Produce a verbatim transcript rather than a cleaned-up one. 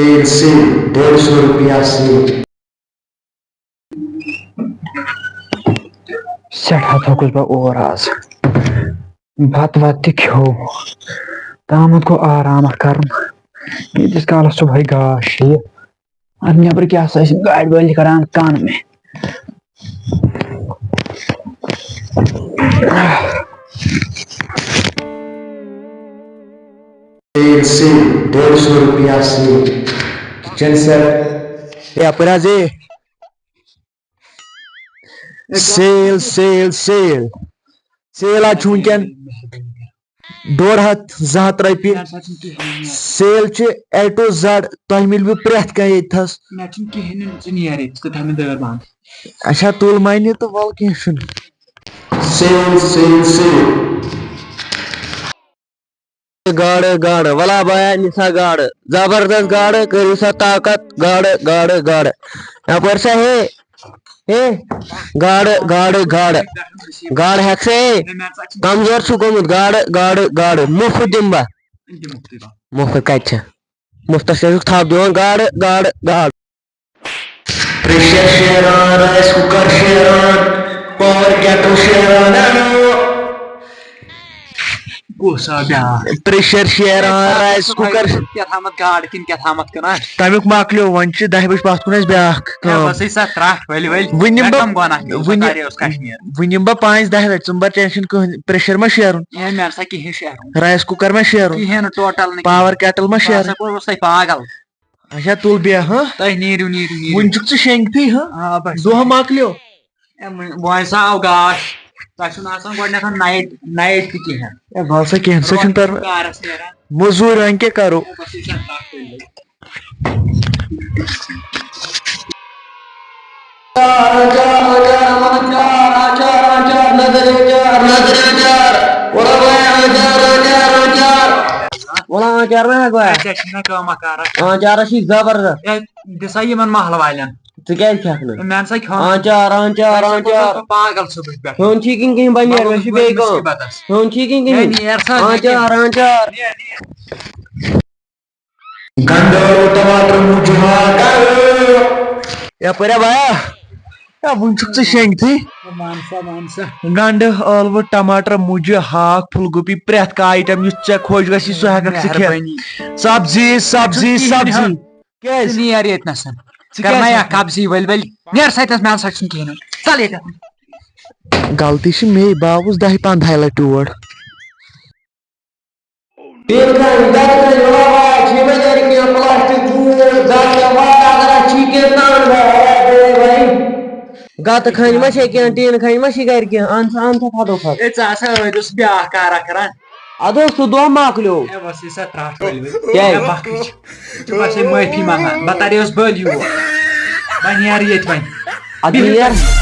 Sale, sale, ڈیڑھ سو رۄپیہِ sale. سٮ۪ٹھاہ تھوٚکُس بہٕ اور آز۔ بَتہٕ وَتہٕ تہِ کھیوٚو۔ تامَتھ گوٚو آرام اَتھ کَرُن۔ ییٖتِس کالَس صُبحٲے گاش یِیہِ۔ اَتھ نٮ۪برٕ کیٛاہ سا ٲسۍ گاڑِ وٲلۍ کَران کَن مےٚ۔ سیل، سیل، ڈیڑھ سو رۄپیہِ سیل۔ Kitchen set. یپٲرۍ حظ یہِ۔ سیل، سیل، سیل۔ سیل حظ چھُ وٕنکٮ۪ن ڈۄڈ ہَتھ، زٕ ہَتھ رۄپیہِ۔ سیل چھِ A to Z، تۄہہِ مِلوٕ پرٛٮ۪تھ کانٛہہ ییٚتہِ تھَس۔ مےٚ چھُنہٕ کِہیٖنۍ نیُن، ژٕ نیر ییٚتہِ، ژٕ کٔرۍ تھاو مےٚ دٲر بنٛد۔ اچھا، تُل مَنہِ تہٕ وَلہٕ کینٛہہ چھُنہٕ۔ سیل، سیل، سیل۔ گاڈٕ، گاڈٕ، ولا بایا نِسا گاڈٕ، زبردست گاڈٕ، کٔرِو سا طاقت، گاڈٕ، گاڈٕ، گاڈٕ۔ یپٲرۍ سا ہے، ہے، گاڈٕ، گاڈٕ، گاڈٕ، گاڈٕ ہٮ۪کھ سا ہے، کمزور چھُ گوٚمُت، گاڈٕ، گاڈٕ، گاڈٕ، مُفت دِمہٕ بہٕ۔ مُفت کتہِ چھِ؟ مُفتس کیٛاہ چھُکھ تھپھ دِوان؟ گاڈٕ، گاڈٕ، گاڈٕ۔ پریشر شیران، رائس کوکر شیران، پاور کیٹل شیران۔ کُس آو بیٛاکھ؟ پریشر شیران، رائس کوکر۔ کیٛاہ تھامتھ گاڈٕ کِنہٕ کیٛاہ تھامتھ کٕنان؟ تَمیُک مۄکلیو، وۄنۍ چھِ دَہہِ بَجہِ پَتھ کُن اَسہِ بیٛاکھ ہے، کٲم۔ بَسٕے سا ترٛٹھ، ؤلۍ ؤلۍ۔ وۄنۍ نِمہٕ مےٚ بہٕ، کَم گۄناہ کٔرِو، وۄنۍ بہٕ نِم-، کَرے اوس کشمیر۔ وۄنۍ نِمہٕ بہٕ پانٛژھ دَہہِ لَٹہِ، ژٕ مہٕ بَر ٹٮ۪نشَن کٕہٕنۍ، پریشر ما شیرُن؟ ہے، مےٚ نہ سا کِہیٖنۍ شیرُن۔ رائس کوکر ما شیرُن؟ کِہیٖنۍ نہٕ، ٹوٹل نہٕ پاور کِہیٖنۍ۔ کیٹل ما بہٕ شیرُن؟ ہسا کوٚر اوسَے پاگل۔ اچھا، تُل بیٚہہ، ہاں؟ تۄہہِ نیٖرِو، نیٖرِو، نیٖرِو۔ وُنہِ چھُکھ ژٕ شیٚنگتھٕے، ہاں؟ آ، بس۔ دۄہ مۄکلیو۔ اے، وۄنۍ، وۄنۍ سا آو گاش۔ تۄہہِ چھُنہٕ آسان گۄڈٕنٮ۪تھ نایٹ، نایٹ تہِ کِہیٖنۍ۔ اے، وَل سا، کینٛہہ سا چھُنہٕ پَرواے۔ کارَس نیران۔ مٔزوٗرۍ وۄنۍ کیٛاہ کَرو؟ اے، بس، یہِ چھا تَتھ تُلِتھ۔ ولا آنچار نہ ہٮ۪کہٕ بہٕ۔ اچھا، چھِنہ کٲمہ کارا۔ آنچارس چھِ زبردست۔ اے، دِ سا یِمن محلہٕ والٮ۪ن۔ ژٕ کیٛازِ کھٮ۪کھ نہٕ؟ مےٚ نسا کھیوٚو نہٕ۔ آنچار، آنچار، آنچار۔ پاگل صبحس پٮ۪ٹھ۔ کھیوٚن چھی کِنہٕ کِہیٖنۍ؟ بہٕ نیرٕ، مےٚ چھِ بیٚیہِ کٲم۔ مصیبتس۔ کھیوٚن چھی کِنہٕ کِہیٖنۍ؟ ہے، نیر سا، آنچار، نیر۔ آنچار۔ گنڈٕ ٲلوٕ ٹماٹر مُجہِ ہاکھ۔ یپٲرۍ ہا بایا؟ ہے، وُنہِ چھُکھ ژٕ شیٚنگتھٕے۔ وَن سا، وَن سا۔ گنڈٕ ٲلوٕ ٹماٹر مُجہِ ہاکھ پھُل گوٗپی پرٛٮ۪تھ کانٛہہ آیٹم یُس ژےٚ خۄش گژھی سُہ ہٮ۪ککھ ژٕ کھٮ۪تھ۔ مہربٲنی۔ سبزی، سبزی، ژٕ چھُکھ کِہیٖنۍ سبزی۔ ہٮ۪وان۔ کیٛازِ؟ ژٕ نیر ییٚتہِ نَسَن۔ ژٕ کیٛازِ کرنایا نیر؟ قبضی ؤلۍ ؤلۍ۔ نیر سا ییٚتہِ نَس، مےٚ نسا چھُنہٕ کِہیٖنۍ نہٕ۔ ژَل ییٚتہِ نَس۔ غلطی چھِ مے، بہٕ آوُس دَہہِ پنٛدہَے لَٹہِ اور۔ ٹیٖن کھنٛج، دَتہٕ کھنٛج، وَلا واے، چھِ یِمَے گَرِ کینٛہہ پلاسٹِک بوٗٹھ، دَتہٕ کینٛہہ وَلا اگر اَتھ چھی کینٛہہ تان بَے، اَے بَے، بَے۔ گَتہٕ کھنٛج ما چھے کینٛہہ، ٹیٖن کھنٛج ما چھِ گَرِ کینٛہہ؟ اَن سا، اَن سا فَدو فَد۔ اے، ژٕ ہسا ٲدۍ اوس بیٛاکھ کارا کران۔ اَدٕ اوس سُہ دۄہ مۄکلیو۔ اے، وَس یہِ سا ترٛٹھ ؤلۍ ؤلۍ۔ کیٛازِ؟ اے، بَکٕچ۔ ژٕ ما چھے معٲفی منٛگان؟ بہٕ تَرے اوس بٔلۍ یور۔ وۄنۍ نیرٕ ییٚتہِ وۄنۍ۔ اَدٕ بِہِو نیر۔ تُہۍ۔